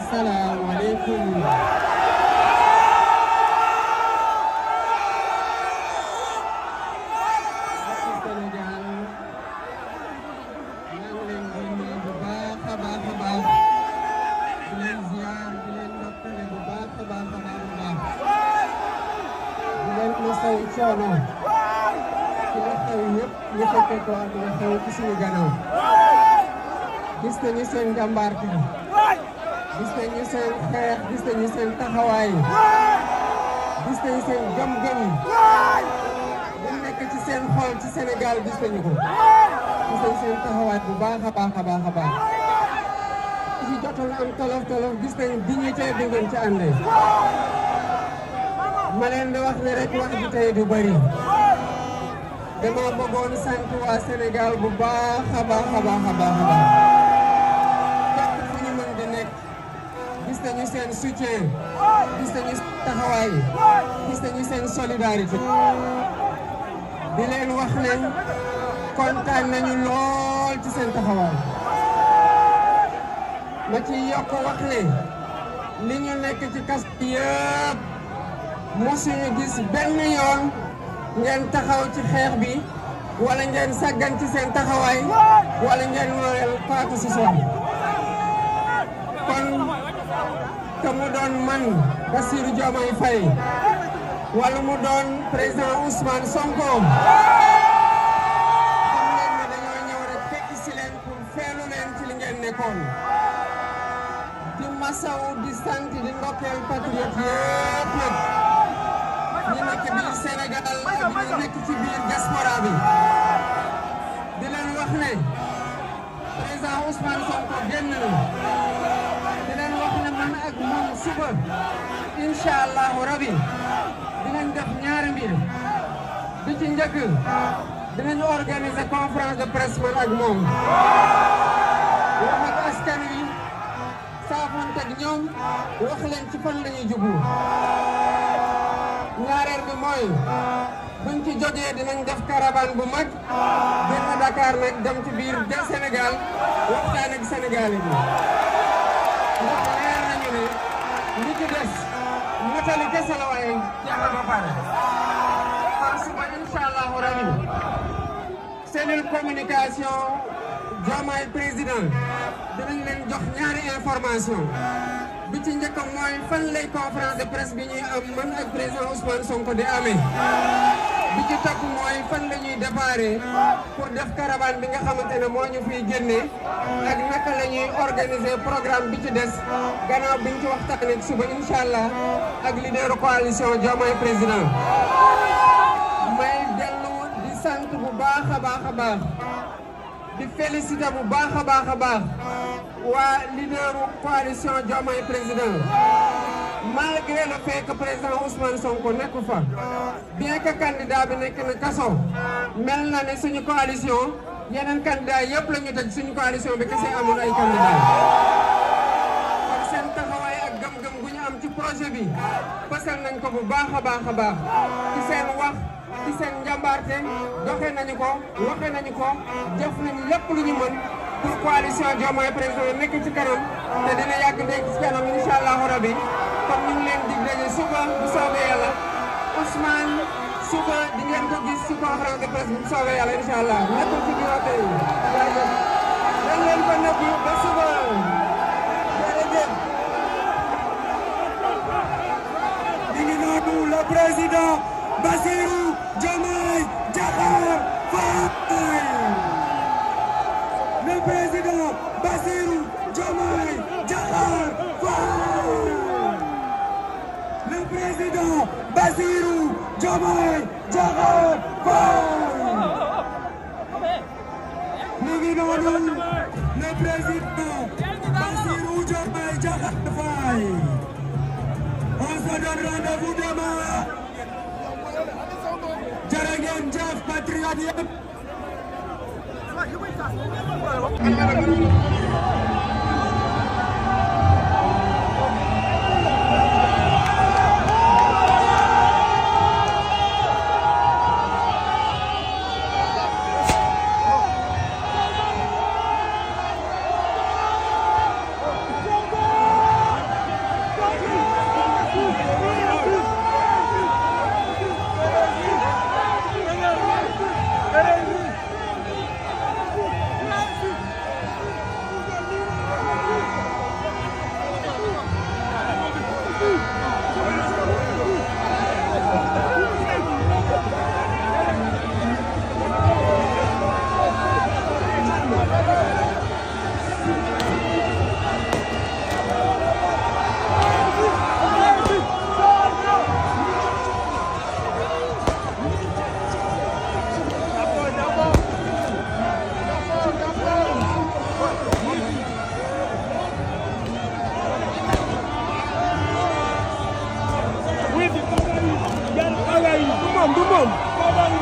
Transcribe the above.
asalaamaaleykum. Sénégal maa ngi leen di nuyu bu baax a baax a baax di leen ziar di leen ndokkale bu baax a baax a baax a baax di leen masawu coono ci la xew yëpp ñu fekkee ko ak la xew ci suñu gannaaw gis nañu seen jàmbaarte gis nañu seen xeex gis nañu seen taxawaay gis nañu seen gëm-gëm bu nekk ci seen xol ci Sénégal gis nañu ko gis nañu seen taxawaay bu baax a baax a baax a baax ci jotoon am tolof tolof gis nañu dignité bi ngeen ci àndee ma leen di wax ne rek wax bi tey du bëri dama bëggoon sant waa Sénégal bu baax a baax a baax a baax a baax képp fu ñu mën di nekk gis nañu seen soutien gis nañu seen taxawaay gis nañu seen solidarité di leen wax ne kontaan nañu lool ci seen taxawaay ma ci yokk wax ne li ñu nekk ci kas yëpp mosuñu gis benn yoon ngeen taxaw ci xeex bi wala ngeen sàggan ci seen taxawaay wala ngeen noyal paaka si soon kon que mu doon man Bassirou Diomaye Faye wala mu doon président Ousmane Sonko xam leen ne dañoo ñëw rek fekk si leen pour feelu leen ci li ngeen nekkoon di masaw di sant di ndokkeel patriote yëpp nag ñi nekk biir Sénégal ak ñi nekk ci biir diaspora bi di leen wax ne président Ousmane Sonko génn na di leen wax ne man ak moom suba incha allahu rabi dinañ def ñaari mbir bi ci njëkk dinañ organiser conférence de presse man ak moom wax ak askan wi saafante ak ñoom wax leen ci fan la ñuy jublu ñaareel bi mooy buñ ci jógee dinañ def caravane bu mag génn Dakar nag dem ci biir Sénégal waxtaan ak Sénégal yi ndax leer nañu ne li ci des motali kese la waaye jeex na ba pare kon suba incha allahu rabi cellule communication Diomaye président dinañ leen jox ñaari information bi ci njëkk mooy fan lay conférence de presse bi ñuy am man ak président Ousmane Sonko di amee bi ci topp mooy fan la ñuy déparé pour def caravane bi nga xamante ne moo ñu fiy génnee ak naka la ñuy organiser programme bi ci des gannaaw biñ ci waxtaanee suba incha allah ak leader coalition Diomaye président may dellu di sant bu baax a baax a baax di féliciter bu baax a baax a baax waa leaderu coalition Diomaye président malgré le fait que président Ousmane Sonko nekk fa bien que candidat bi nekk na kaso mel na ne suñu coalition yeneen candidat yëpp la ñu tëj suñu coalition bi kese amul ay candidat kon seen taxawaay ak gëm-gëm gu ñu am ci projet bi fasal nañ ko bu baax a baax a baax ci seen wax ci seen njàmbaarte doxe nañu ko waxe nañu ko jëf nañu lépp lu ñu mën pour coalition Diomaye président nekk ci kanam te dina yàgg nekk ci kanam incha allahu rabi kon ñu ngi leen dig daje suba bu soobee yàlla Ousmane suba di ngeen ko gis ci conférence de presse bu soobee yàlla incha allah nekkul ci biir hôtel yi jaajëf dañ leen ko nëbb ba suba jërëjëf. Ñu ngi noonu le président Bassirou Diomaye Diakhar Faye. Le président Bassirou Diomaye Diakhar Faye. Le président Bassirou Diomaye Diakhar Faye. Ñu ngi noonu le président Bassirou Diomaye Diakhar Faye. On se donne rendez-vous demain. Jërë ngeen jëf patriote yëpp. Somebody